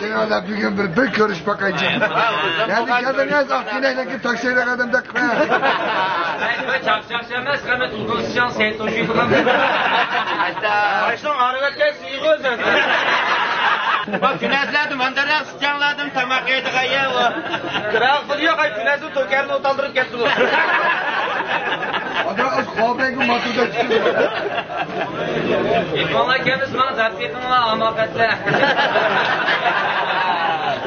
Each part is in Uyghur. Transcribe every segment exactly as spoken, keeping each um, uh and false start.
يا بۈگۈن بىر، بىر كۆرۈشۈپ باقايچۇ. نەدىن كەلدىڭىز؟ ئاق كېنەكلىك تاكسىدا ئادەمدەك قىلىپ. چاقچاقچى ئەمەس، قەمەت ئۇدۇنسىچان سەي توشۇيدىغان. باشنىڭ ئاغرىۋەتكەن سىيغۇ ئۆزۈڭ. بۇ كۈنەزلەردىن ماندىراق سىچاڭلاردىن تاماق يەيدىغان يەر ئۇ. كىرا قىلى يوق، ئاي، كۈنەزنى توكەرنى ئولتۇرۇپ كەتتى بۇ. ئادا ئۆز قوبەيگە ماتۇدا چىقتى. ئېپىڭلار كەلمىسە ماڭا دەپ بېقىڭلار، ئاماقەتلەر.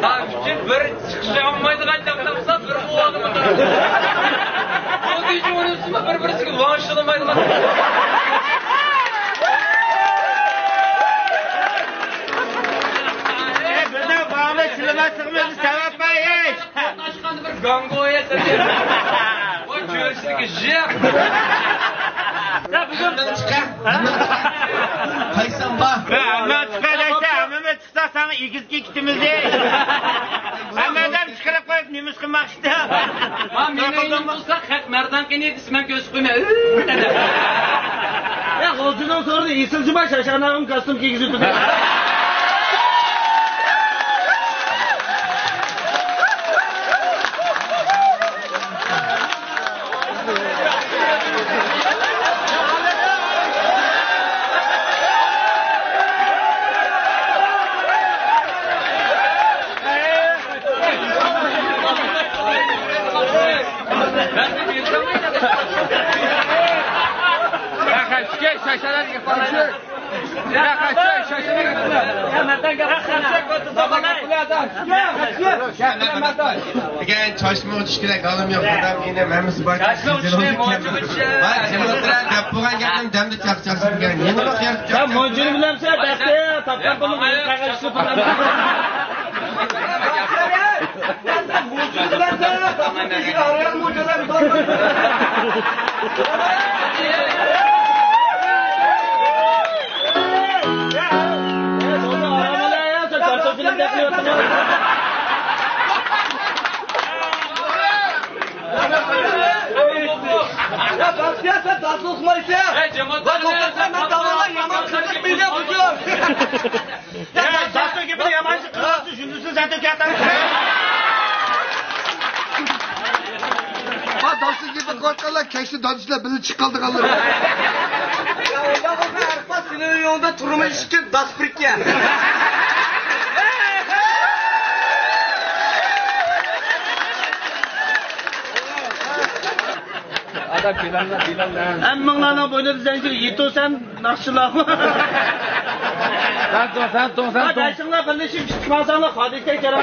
ھا، ئۈچۈن بىر چىقىشالمايدىغان گەپ تاپسا، بىر بولالمىدى. خۇددى جۇمۇرۇسىمۇ بىر-بىرسىگە ۋاڭشىلىمايدىغان. ئەي، بىردەم باغلى شىلىماسلىقىمىزنى سەۋەب بەر، ھېي! قورقۇشقان بىر گاڭگويە سەن. ۋاي، كۆرۈشتىكى ژىق. يا، بۈگۈن قايساڭ بار؟ ھەممە چىقا دەيسە، ھەممىمىز چىقسا، ساڭا ئېگىزگە كېتىمىز، ھەي. ھەممە ئادەم چىقىرىپ قويۇپ، نېمە ئىش قىلماقچى؟ ھا، مېنىڭ يېنىم بولسا، خەق مەردان قېنى دېسە، مەن كۆرسىتىپ قويمەن. يا، غۇلجىنىڭ سورۇنى ئېسىل جۇما شاشاناغىم كاستيۇم كىيگۈزۈپ. دېگەن چاچمىغا چۈشكۈدەك ھالىم يوق، دادام ئىنىم ھەممىسى بار. ھە، جىمىلدىرە دەپ بولغان گەپنىڭ دەمدە چاقچاقسىز دېگەن. يېڭىلىق يارىتىپ. يا، مۇنچىنى بىلەمسەن؟ بەختىيار، تاپقان پۇلۇڭ قەغەزچىسى پۇل. يا بەختىيار، سەن داسلىق قىلمايسەن. ۋاي، توختاپ، مەن داۋالاي، يامان قىزىق مېنى بۇ. يا، داستان گېپىنى يامانچە قىلىۋاتىسىز، يۈندىسىنى سەن تۆكۈۋاتامسەن. ھا، داستان گېپى قىلىۋاتقانلار كەچتە دادىسى بىلەن بىللە چىقىپ قالىدىغانلىرى. يا، ئۇنداق بولسا، ھەر پاس سېنىڭ ئۆيۈڭدە تۇرمۇش ئۈچۈن داس پىركە. ئادا پىلانلا، پىلانلا. ھەممىڭلارنىڭ بوينىدا زەنجىر، يېتىۋسەن. ناخشىلارمۇ. سەن توڭ، سەن توڭ، سەن توڭ. دەيسىڭلار، بىرلىشىپ ئىشتىك ماڭساڭلار، خادىكتەك جاراڭ.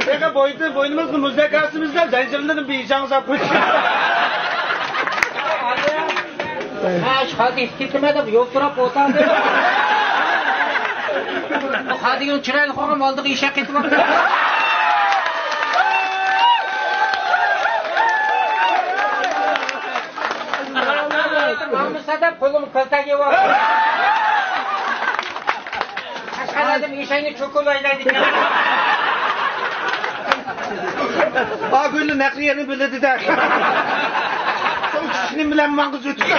تېخى بويىتى، بوينىمىزنى مۇزدەك ئاستىمىزدا زەنجىرلىرىنى بىر يېشاڭ ساپ قويدى. ھە، شۇ خادىكتە كېتىمەن دەپ يول سوراپ ئولتۇردى. بۇ خادىكنىڭ چىرايلىق بولغان ئالدىغا ئېشەك قېتىپ. ماڭمىسا دەپ قولۇمغا كالتا كىيىۋالدىم. قەشقەرلەردىن ئېشەكنى چوكۇلايلايدىكەن. ئاگۈلنى نەقلىيەنى بىلىدىدە. شۇنىڭ بىلەن ماڭغۇز ئۆتۈپ.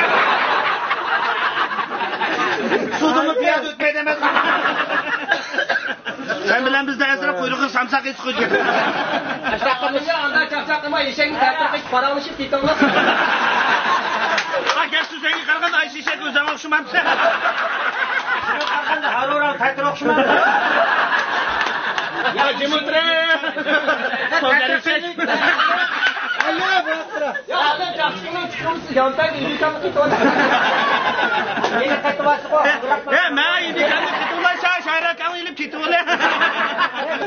سۇدىمۇ پىيادە ئۆتمەيدۇ ئەمەس. سەن بىلەن بىزدە ئەزرا قۇيرۇقى سامساق ئېتىز قويدى. ئاشۇنداق قىلمىسا، ئانداق چاقچاق قىلما، ئېشەكنى تەرتىپ قىلىپ پاراڭلىشىپ كېتىڭلار. ئا، گەپ سۆزۈڭگە قارىغاندا ئايسى ئېشەك ئۆزۈڭ ئوخشىمامسەن؟ شۇڭا قارىغاندا ھارۇراڭ تەتۈر ئوخشىمامدۇ؟ يا، جىمىلدىرە! سودىگەر ئېشەك! يا، ئادەم جاخشىنىڭ چىقىمسىز، يانتاي ئىلىكامنى كېتىۋاتىدۇ. يەنە قېتىۋاتسىغۇ، ھە، مەن ئىلىكامنى كېتىۋالايسەن، شايراكاڭنى ئېلىپ كېتىۋالە.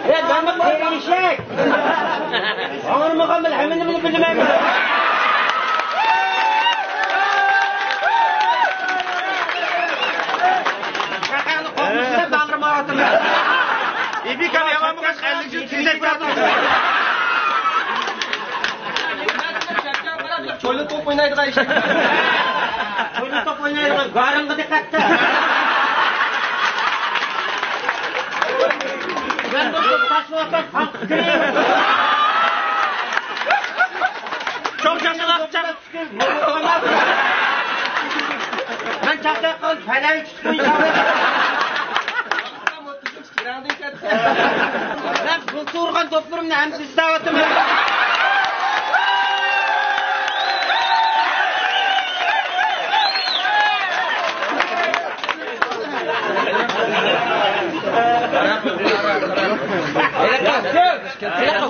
ھە، مەنمۇ قېرى ئېشەك. ئاڭرىمىغان بىلەن ھەممىنى بىلىمەن. شايراكاڭنى قوغمىسىلەپ ئاڭرىمايۋاتىمەن. ئىلىكام يامان بولغاچ، ئەللىك يىل تېزەك بىلەن. چويلا توپ ئوينايدىغان ئېشەك. چويلا توپ ئوينايدىغان گارىڭغا دىققەت. مەن بۇ توپ تاشلىۋاتسام، قان قىسقىرىپ. چوڭ چاقىلاق چاق. چاقچاق قىلىپ پەلەي چۈشتى. مەن بۇلتۇر ئۇرغان دوپلىرىمنى ھەممىسىنى ئىزدەۋاتىمەن.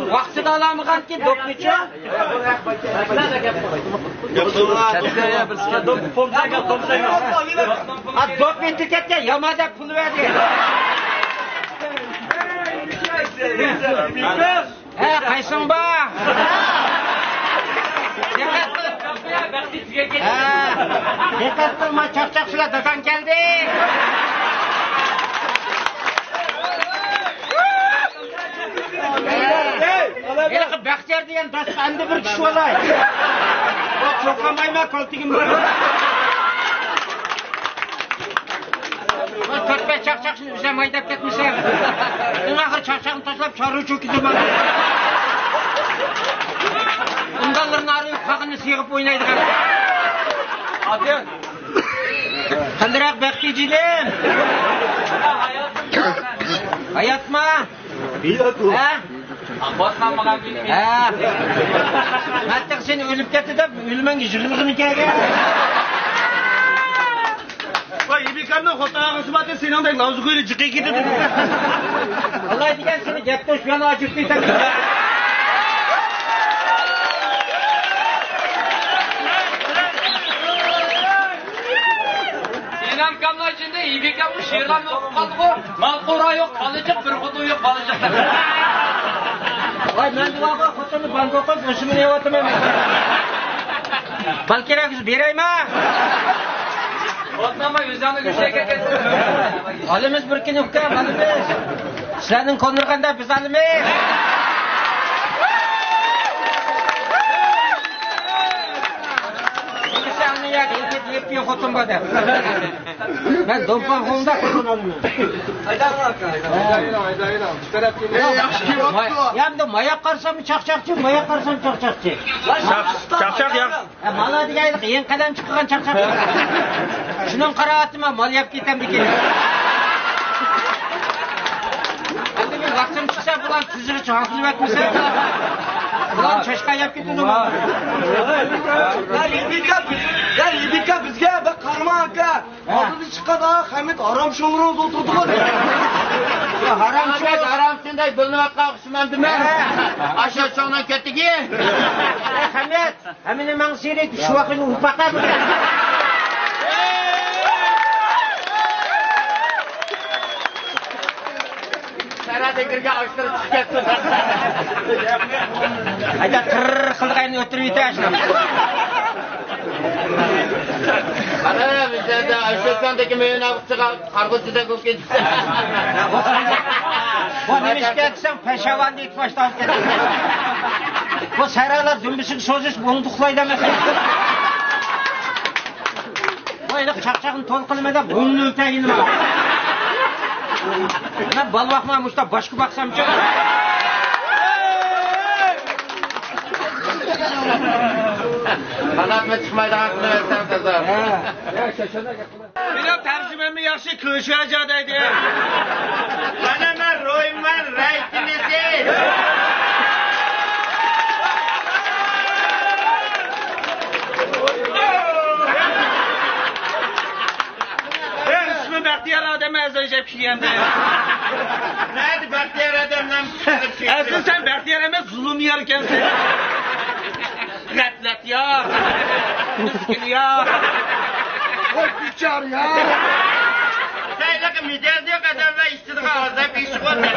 ۋاقتىدا ئالالمىغانكى دوپنىچۇ. ئا، دوپ ئېتىپ كەتكەن، يامان دەپ پۇل بەردى. ھە، قايسىڭ بار؟ دىققەت قىل. ھە، دىققەت قىلما، چاقچاقچىلار، داداڭ كەلدى. ھېلىقى بەختىيار دېگەن داستىخاندا بىر كىشى بولاي. چوقۇمايمەن، كالتىگىم بار. تۆت بەش چاقچاقچىنى ئۆزۈم ھەيدەپ كەتمىسەم، ئەڭ ئاخىرى چاقچاقنى تاشلاپ، چارۋىچى بولۇپ كېتىمەن. ئۇنداقلىرىنى ئارىيىپ، قاغىنىنى سىغىپ ئوينايدىغان. قانداق بەختىيار جېنىم؟ ھاياتما؟ ھە؟ ھە؟ مەتتەق سېنى ئۆلۈپ كەتتى دەپ، ئۆلۈمەڭگە يىغلىغىنى كەلگەن. ۋاي، ئىبىكامنىڭ خوتۇن ئاغىسى بار، سېنىڭدەك نازۇك ئۆيلە جىقى كېتىدۇ. ئاللاھ دېگەن سېنى گەپ توش بىلەن ئاچىپ كېتەم. سىنام كاملار ئىچىدە ئىبىكاممۇ شېئىرلارنى ئوقۇپ قالدىغۇ. مال قورا يوق، كالىچىق، بىر خوتۇن يوق، بالىچىق. ۋاي، مەن بۇلارغا خوتۇننى بانكا قويۇپ، ئۆسۈمنى يەۋاتىمەن. بالا كېرەك بولسا بېرەيمەن. ئوتناماي ئۆزۈڭنى گۆشەگە كەتسۇن. ئالىمىز بىر كۈنى ئۇكام، ئالىمىز. سىلەرنىڭ كۆندۈرگەندە بىز ئالىمىز. بىز ئالىمىز يا، يېتىپ يېتىپ خوتۇن بار دەپ. مەن دومپان خومدا خوتۇن ئالىمەن. ھايدايلا، ھايدايلا. بۇ تەرەپكە. ئەي، ياخشى كېلىۋاپتۇ. يا، ئەمدى ماياق قارىسام چاقچاقچى، ماياق قارىسام چاقچاقچى. چاق-، چاقچاق ياق. ئە، بالا دېگەن يېڭى قەلەم چىققان چاقچاق. شۇنىڭ قارا ئاتىما مال يەپ كېتەمدىكىن. ئەمدى بىر ۋاقتىم چىقسا، بۇلار تۈزۈرۈش ھاسىل ئەتمىسە، بۇلار چاشقان يەپ كېتىدۇ. يا، يىگىت ئاكا، بىز-، يا، يىگىت ئاكا، بىزگە بىر قارىما ئاكا. ھە. ئالدىدا چىققان، ئا، خەمىت ھارام شوڭلىرىڭىز ئولتۇردىغۇ. ھارام شوڭ، ھارام شۇنداق بىلىنىۋاتقان ئوخشىمامدىمەن. ھە. ئاشۇ شوڭنىڭ كۆتىكى. ئەي، خەمىت، ھەممىنى ماڭا سېرىت، شۇ ۋاقىتنى ئۇپاقا. سەھرا دېگىرگە ئاشتۇرۇپ چىقىپ كەتسۇن. ھەيدە، تىرر قىلدىغاينى ئۆتتۈرۈپ يېتە ئاشۇ. قارا، بىزلەردە ئاشۇ ساندىكى مۆيىنى ئاپچىغا قارغۇچىدەك بولۇپ كېتىپسەن. بۇ نېمە ئىش كەلسەڭ، پەشاۋاندا يېتىپ باشلاپ كەتتى. بۇ سەھرالار دۈمبىسىگە سوزۇش، بۇنى ئۇخلايدۇ ئەمەس. ۋاي، ھېلىقى چاقچاقنى تولا قىلىمەن دەپ، بۇنى ئۆلتۈرگىنىما. مەن بالا باقما، مۇشتا باشقا باقسامچۇ. قاناتمۇ چىقمايدىغان قىلىۋەرسەڭ تازا. مېنىڭ تەرجىمەممۇ ياخشى، كۆچۈرەجا دەيدۇ. مانا مەن رويمان رەيتىنىسى. ئىسمى بەختىيار ئادەم ئەزەل جەپ كىيەندى. نەدە بەختىيار ئادەملەر؟ ئەسلى سەن بەختىيار ئەمەس، زۇلۇميار ئىكەنسەن. غەپلەت يار. مىسكىن يار. ۋاي بىچارە يار. سەن ھېلىقى مىجەزى يوق ئادەملەر ئىچىدىغان ئازاب ئىش بولدى.